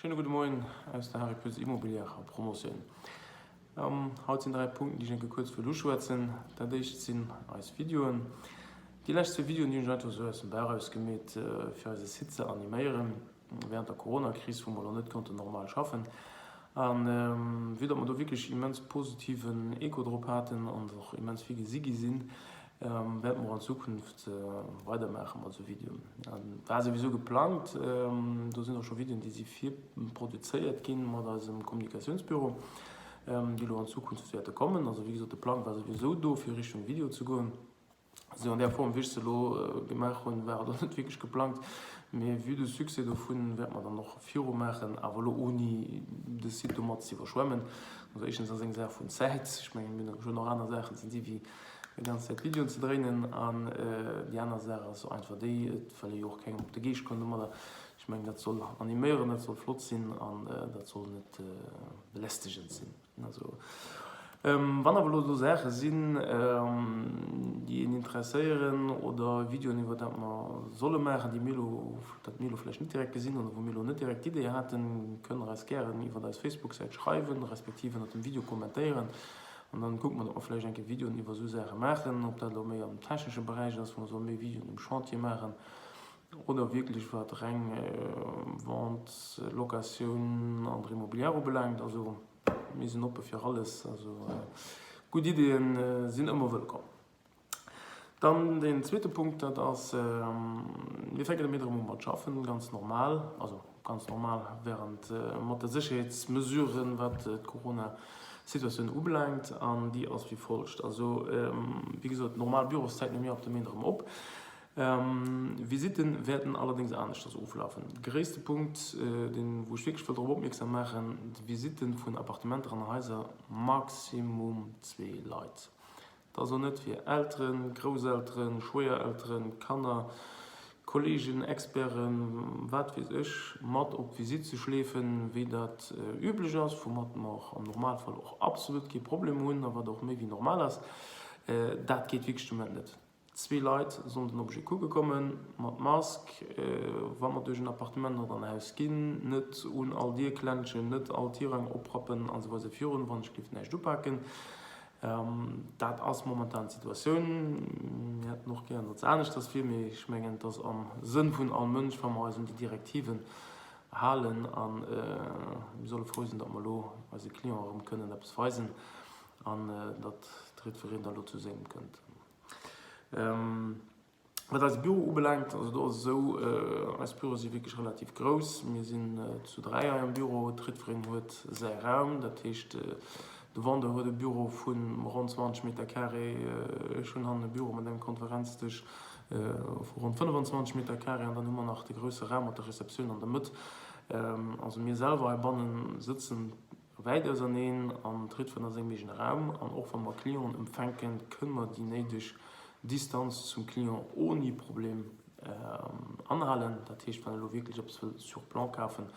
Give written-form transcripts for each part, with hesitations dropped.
Schéine gudde Moien aus der Harry Pütz Immobilière a Promotioun. Haut sinn 3 Punkten, déi ech enke kuerz wëll uschwätzen. Dat éischt sinn eis Videoen. Déi lescht zwee Videoen, déi hunn ech einfach esou aus dem Bauch eraus gemeet, fir eise Site ze animéieren während der Corona-Kris, wou mer elo net konnten normal schaffen. A vue datt mer do wierklech immens positiven Echo drop haten an och immens vill gesi gi sinn, wäerte mer och an Zukunft weidermaache mat esou Videoen. War souwisou geplangt, do sinn och scho Videoen, déi si virproduzéiert ginn mat eisem Kommunikatiounsbüro, déi elo an Zukunft wäerte kommen. Also wéi gesot, de Plang war souwisou do, fir Richtung Video ze goen. Esou an där Form, wéi ech se elo gemaach hunn, war et och net wierklech geplangt. Mee vue de Succès dovun wäerte mer dann och virumaachen, awer elo ouni de Site domat ze iwwerschwemmen. Also éischtens ass eng Saach vun Zäit, ech mengen, mir hunn och aner Saachen ze di wéi déi ganz Zäit Videoen ze dréinen. An déi aner Saach ass einfach déi, et wëll ee jo och kengem op de Geescht kommen domadder. Ech mengen, dat soll animéieren, dat soll flott sinn an dat soll net belästegend sinn. Also, wann awer elo do Saache sinn, déi een interesséieren oder Videoen, iwwer dat mer solle maachen, déi mir elo, dat mir elo vläicht net direkt gesinn oder wou mir elo net direkt d'Idee haten, kënnt der eis gären iwwer eis Facebook-Säit schreiwen, respektiv ënnert dem Video kommentéieren. An dann kucke mer, ob mer vläicht eng Kéier Videoen iwwer esou Saache maachen, ob dat elo méi am technesche Beräich ass, wou mer solle méi Videoen um Chantier maachen oder wierklech wat reng Vente, Locatioun an der Immobilière ubelaangt. Also mir sinn oppe fir alles, also gutt Ideeën sinn ëmmer wëllkomm. Dann deen zweete Punkt, dat ass, mir fänken elo erëm u mat schaffen, ganz normal, also ganz normal während mat de Sécherheetsmesuren, wat d'Corona-Situatioun ubelaangt, an déi ass wéi folgt, also wéi gesot, normal Büroszäiten hu mir ab dem Méinde erëm op. Visitten wäerten allerdéngs aneschters oflafen. De gréisste Punkt, deen, wou ech wierklech wëll drop opmierksam maachen, d'Visitten vun Appartementer an Haiser, maximum zwee Leit. Et ass och net fir Elteren, Grousselteren, Schwéierelteren, Kanner, Kollegen, Experten, wat weess ech, mat op d'Visitt ze schleefen, wéi dat üblech ass, woumat mer och am Normalfall och absolut kee Problem hunn a wat och méi wéi normal ass. Dat geet wierklech de Moment net. Zwee Leit sollen den Objet kucke kommen, mat Mask, wa mer duerch en Appartement oder en Haus ginn, net un all Dier klenschen, net all Tirang oprappen an esou weider virun, wann ech géif näischt upaken. Dat ass momentan d'Situatioun. Mir hätten och gären, datt se aneschters wier, mee ech mengen, et ass am Sënn vun all Mënsch, wa mer eis un déi Direktiven halen. A mir solle frou sinn, datt mer elo eise Clienten erëm kënnen eppes weisen an datt jiddwereen da elo zu sengem kënnt. Wat eise Büro ubelaangt, also do ass et esou, eis Büroe si wierklech relativ grouss. Mir sinn zu 3 hei am Büro, d'Rittfereng huet säi Raum, dat heescht de Vendeur huet e Büro vu ronn 20 Meter carré, ech hunn hannen e Büro mat engem Konferenzdësch vu ronn 25 Meter carré an dann hu mer nach de grousse Raum mat der Receptioun an der Mëtt. Also mir selwer heibannen sëtzen Wäit auserneen an d'Rittwen a sengem eegene Raum. An och wa mer Clienten empfänken, kënne mer déi néideg Distanz zum Client oni Problem anhalen. Dat heescht, wann e lo wierklech eppes wëll sur plan kafen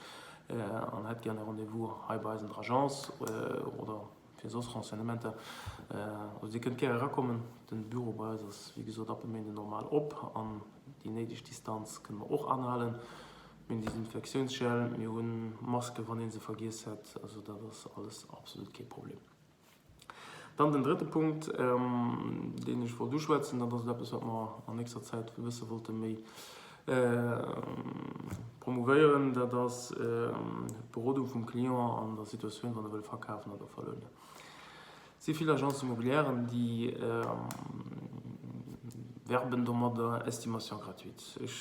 an hätt gären e Rendez-vous hei bei eis an der Agence oder fir soss Renseignementer, also Dir kënnt gäre erakommen. Den Büro bei eis ass wéi gesot ab e Méinden normal op an déi néideg Distanz kënne mer och anhalen. Mir hunn Desinfektiounsgel, mir hu Masken, wann ee se vergiess hätt. Also dat ass alles absolut kee Problem. Dann den drëtte Punkt, deen ech wollt uschwätzen, dat ass eppes, wat mer an nächster Zäit e bësse wollte méi promouvéieren, dat ass d'Berodung vum Client an der Situatioun, wann e wëll verkafen oder verlounen. Et si vill Agences immobilièren, déi werben domadder, Estimation gratuite. Ech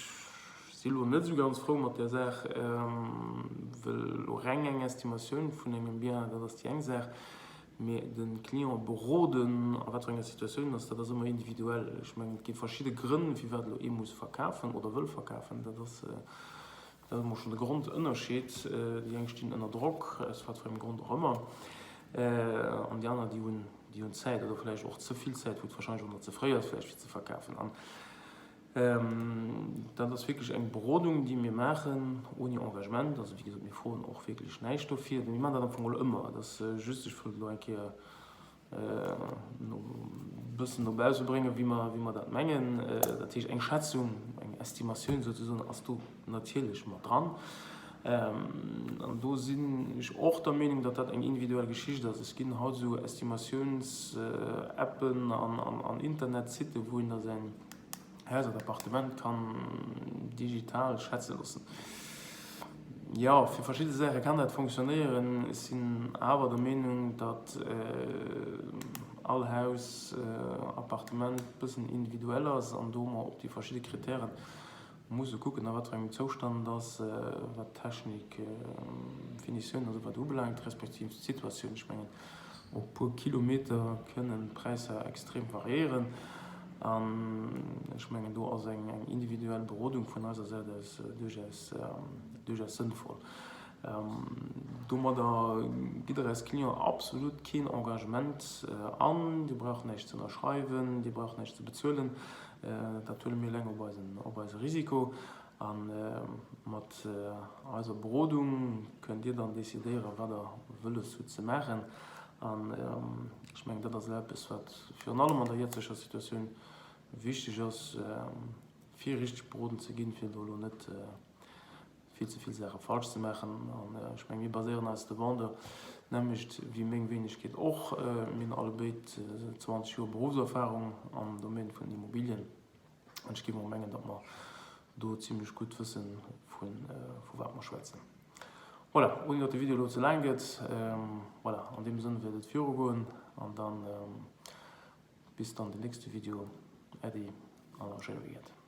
si elo net esou ganz frou mat där Saach, well elo reng eng Estimatioun vun engem Bien, dat ass déi eng Saach, mee de Client beroden, a wat fir enger Situatioun en ass, dat ass ëmmer individuell. Ech mengen, et gi verschidde Grënn, firwat elo ee muss verkafen oder wëll verkafen. Dat ass Dat ass emol schonn de Grondënnerscheed. Déi eng stinn ënner Drock, aus wat fir engem Grond och ëmmer, an déi aner, déi hunn, déi hunn Zäit oder vläicht och ze vill Zäit, wou et warscheinlech och nach ze fréi ass vläicht fir ze verkafen. An dat ass wierklech eng Berodung, déi mir maachen, ouni Engagement. Also wéi gesot, mir froen och wierklech näischt dofir. Mir maachen dat am Fong geholl ëmmer. Et ass just, ech wëllt elo eng Kéier bëssen no bausse bréngen, wéi mer, wéi mer dat mengen. Dat heescht, eng Schätzung, eng Estimatioun souzesoen ass do natierlech mat dran. An do sinn ech och der Meenung, datt dat eng individuell Geschicht ass. Et ginn haut esou Estimatiouns-Appen an Internetsitten, wou een da säin Haus oder Appartement kann digital schätze loossen. Jo, fir verschidde Saache kann dat fonctionnéieren. Ech sinn awer der Meenung, datt all Haus, Appartement bëssen individuell ass an do mer op déi verschidde Kritären musse kucken, a wat fir engem Zoustand et ass, wat d'Technik, Finitioun a sou weider ubelaangt, respektiv d'Situatioun. Ech mengen, op e puer Kilometer kënnen d'Präisser extrem variéieren an ech mengen, do ass eng individuell Berodung vun eiser Säit aus duerchaus, duerchaus sënnvoll. Domadder gitt Der eis Clienten absolut keen Engagement an. Dir braucht näischt ze ënnerschreiwen, Dir braucht näischt ze bezuelen. Dat huele mir eleng op eise Risiko. A mat eiser Berodung kënnt Dir dann decidéieren, wat Der wëlles hutt ze maachen. An ech mengen, dat ass elo eppes, wat virun allem an der jëtzeger Situatioun wichteg ass, fir richteg beroden ze ginn, fir do elo net vill ze vill Saache falsch ze maachen. An ech mengen, mir baséieren eis, de Vendeur d'nämmlecht wéi meng Wéinegkeet och, mir hunn allebéid 20 Joer Beruffserfahrung am Domaine vun den Immobilien an ech géif mol mengen, datt mer do zimlech gutt wëssen, vu wat mer schwätzen. Voilà, ouni datt de Video elo ze laang gëtt, voilà, an deem Sënn wäert et virugoen an dann bis dann den nächste Video. Äddi an e schéine Weekend.